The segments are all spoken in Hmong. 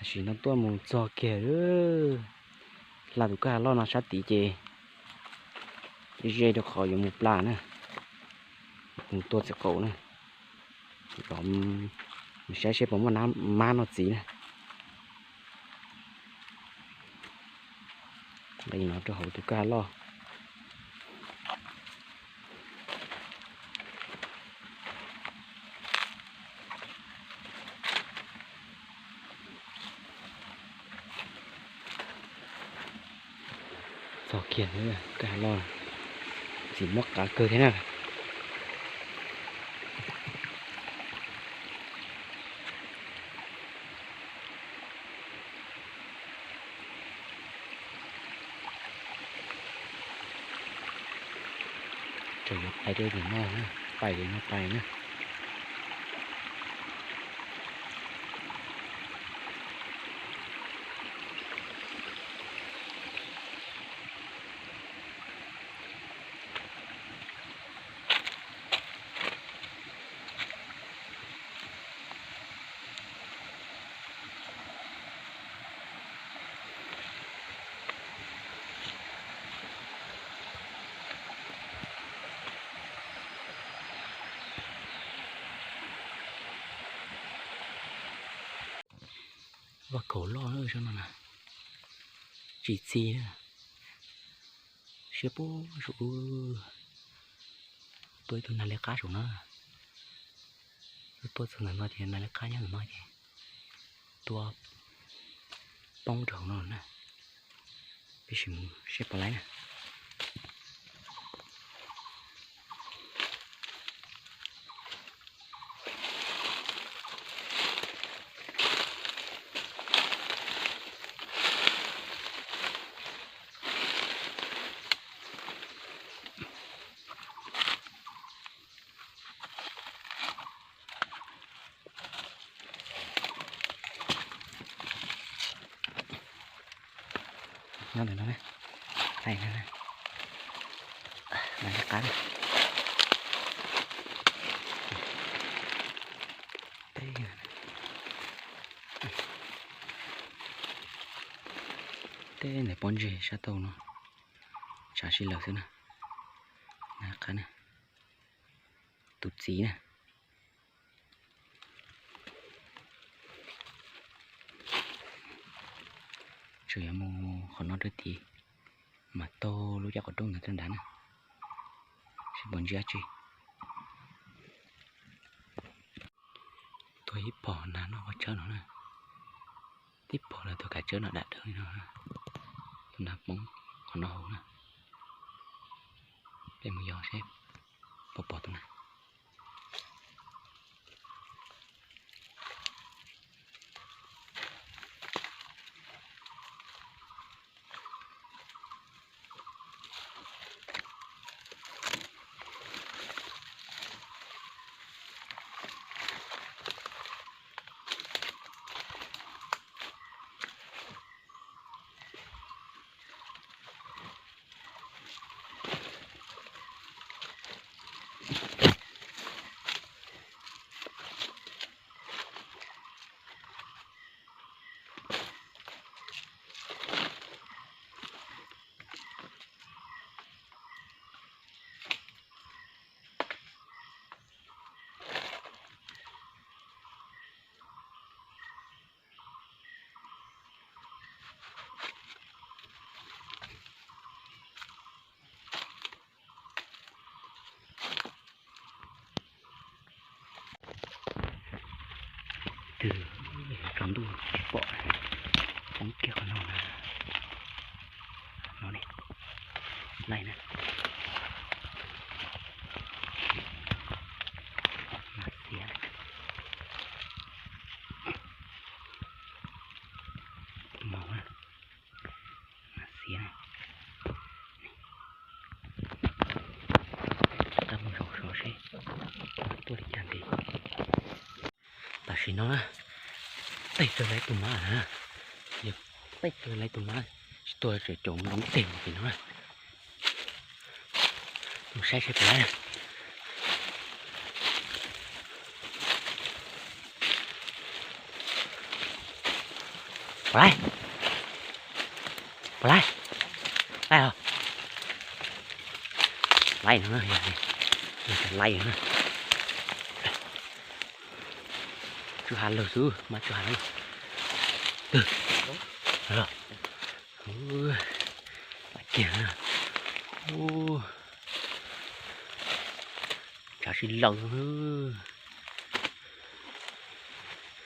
Tam sim no tuaj mus txog kiag, hla tus kwj ha loj no sab tid ces ze rau qhov yuav mus plas na, mus tua txiv qaum na. Mus saib seb puas muaj mab noj txiv na. Nqis no rau hauv tus kwj ha loj. Txog kiag kwj ha loj, txiv muab qav kawg thiab na. Tseem yuav pais rau tim no na, pais li no pais na. Vaj kaum loj na, saum no na, tsis txi na. Siab puag saum, tua ib tug nag liab qab saum no. Tua txog ntawm no ces nag liab qab nyob ntawm no ces tua poob rau hauv no na. Peb sim mus saib puas laib na. Nyob ntawm no, nag liab qab. Tej ntawm pob ntseg sab tauj no tshav sib laws xwb na. Nag liab qab na, tus txiv na. Tseem yuav mus qhov no rau tid, mas taug lub caj qhov rooj ntawd rau nrad na, seb puas ntsib dab tsi. Tua ib pom nag noj qhov tshawb no na, tib pom lawv tus kav tsawb no dam dawb li no, tus nag poob qhov no hauv na. Peb mus yos seb puas pom tus nag. Twb tsaus ntuj tsis pom, poob kiag qhov no na. No ne, laij na, mas xiav na, tus maum na, mas xiav na. Tab mus zaum sov seb tuaj li cas ntev. Tam sim no na, tej tawg lawv tus mab na, yog tej tawg lawv tus mab, tsis tuaj tseem caum nroo teg mus tim no na. Mus saib seb puas laib. Puas laib? Puas laib? Laib os. Laib no, laib no. Tsw ha lawg xwb, mas tsw ha lawg. Twg? Laib kiag. Ntshav sib laws.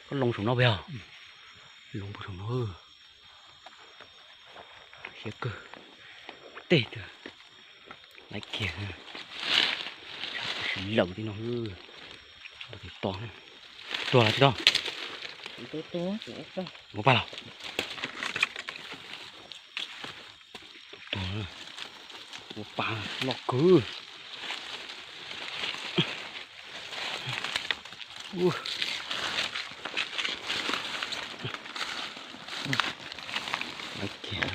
Koj loo saum no peb os. Loo puag saum no. Siab kawg. Tej twg. Laib kiag. Ntshav sib laws tej no. Tuag los tsis tuag. Ua paj los. Tuag, ua paj loj kawg. Laib kiag.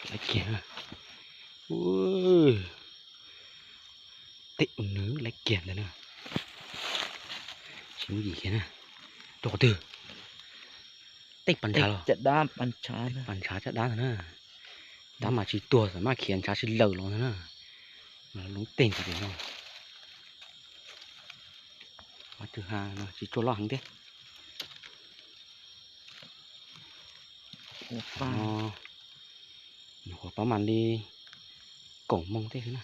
Laib kiag. Tej ua nws laib kiag ntawd na. Tsis muaj yim kiag na. Rau qhov twg? Tej pas ntshav los? Pas ntshav caj dab ntawd na. Dab mas tsis tuag, xam maj khiav ntshav sib laws los ntawd na. Loob tej ntawd no. Mas twg ha no tsis tshua loj heev thiab. Nyuam qhuav pab mas li kaum moos tej xwb na.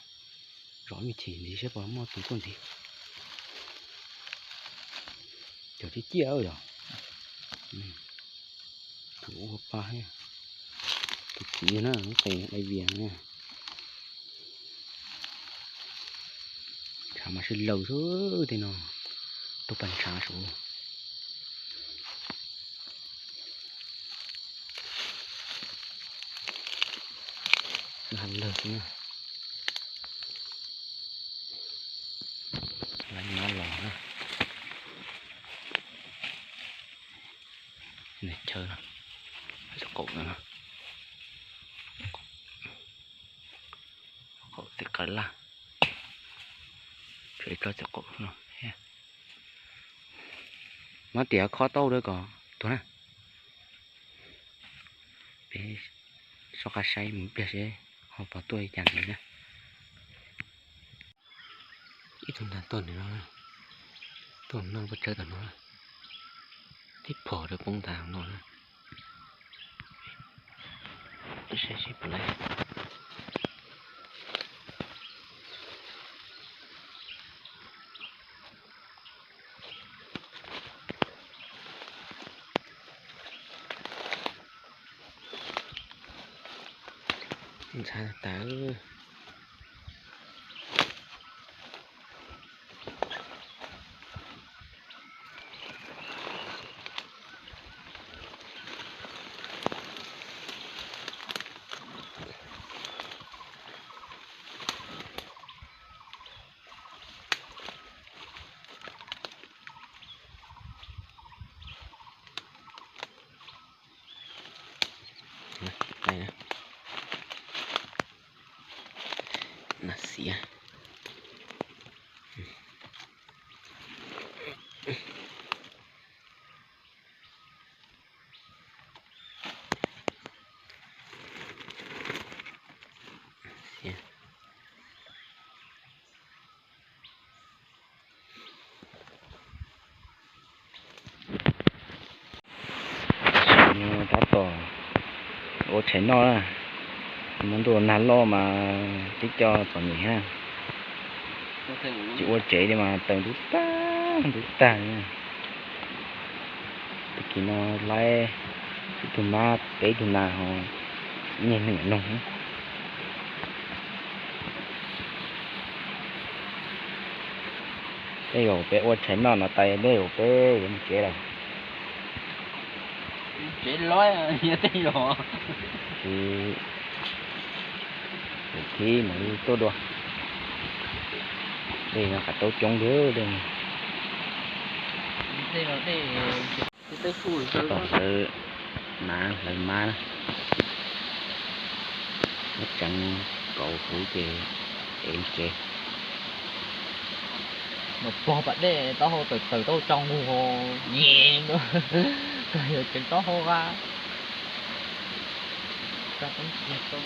Zov me chim ntxiv saib puas muaj tus tuaj ntxiv. Cov ciaj ciaj yog. Tus ua pa, tus txiv na, lub qe dai vias na. Ntshav mas sib laws xwb tej no. Tuaj pas ntshav saud. Ha lawg xwb na. Lawv nyob los na. Nws chaw no, cov qaum no, qaum tej qab laj, cov qaum no. Muab tias khob tau dawb kom tuag na. Peb soj qab saib mus pliag seb ho puas tuaj li cas ntxiv na. Ib tug ntag tuaj ntawm no, tuaj noj pob tsawb tom no, tib phom rau poob ntag no na. Saib seb puas laib. Ntxhab tas. Nas xiav. Tab tom ua tshais noj na, muaj ntuj nag loj mas tib co txom nyem na. Tsis ua tsev li mas taws ntub tag ntub tag. Tag kis no laib ib tug mab peb tug nas ho ib niag neeg noog. Tej zaum peb ua tshais noj no tas, tej zaum peb yuav mus tsev lawm. Tsev los yog tej zaum. Tsis, tus thib mus tuaj dua. Dej no qab taub coob thiab dej. Tab tom hlawv, nav hlawv mab na. Muab tseev kauv huv ces ev tsev. Nws pog pas dej taub hau tawm tawm tau tso nqug nyem. Yog tseem taub hau qa, tau toob kiag tau,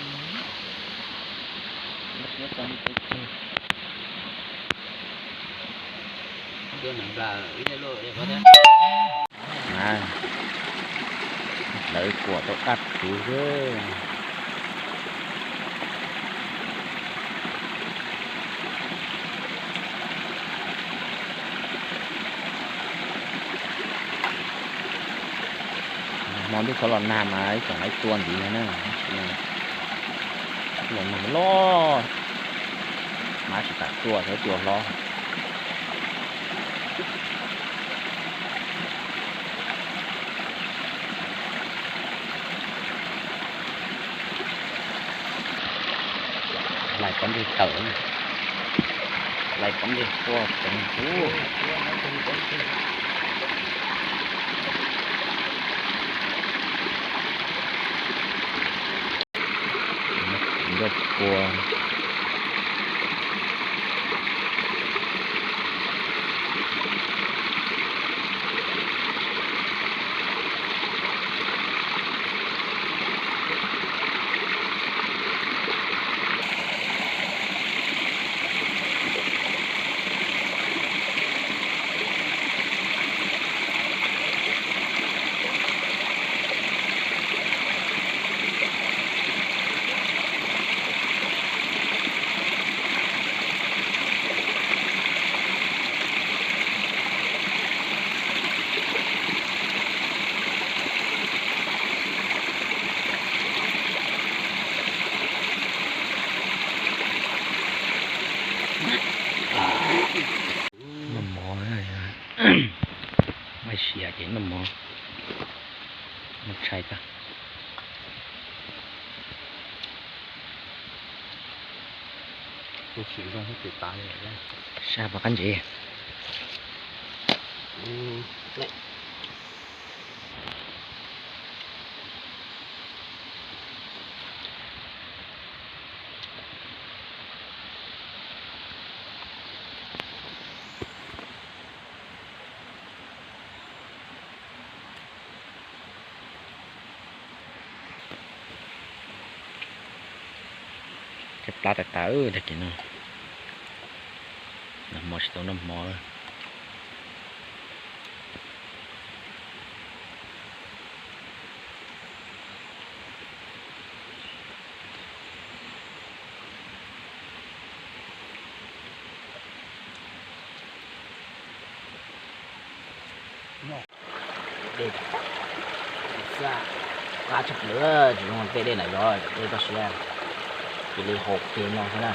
nyob tau li tau kiag. Lawv kuam tau dab tsi xwb. Hmo ntej txhob los nag mas ib tsoom laib tua ntxiv no na. Los nag loj, hmab tsis tas tua, txhob tua hlob. Lais pob ntseg tawm, lais pob ntseg quaj ceev ub. Ncauj pua. Noj mov, noj siav ces noj mov, noj tshais tag. Sab pov qab ntsev. Cov plab tas tas tag kis no, noj hmo tsis tau noj hmo. Qab tshaj plaws, tsis zoo tej dej nram zos, dej toj siab, cia li haus kiag no xwb na.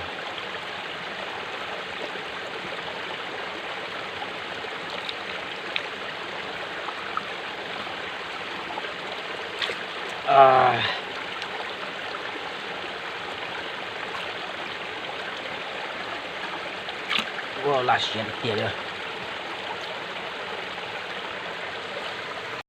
Ua laj siab tiag tiag li.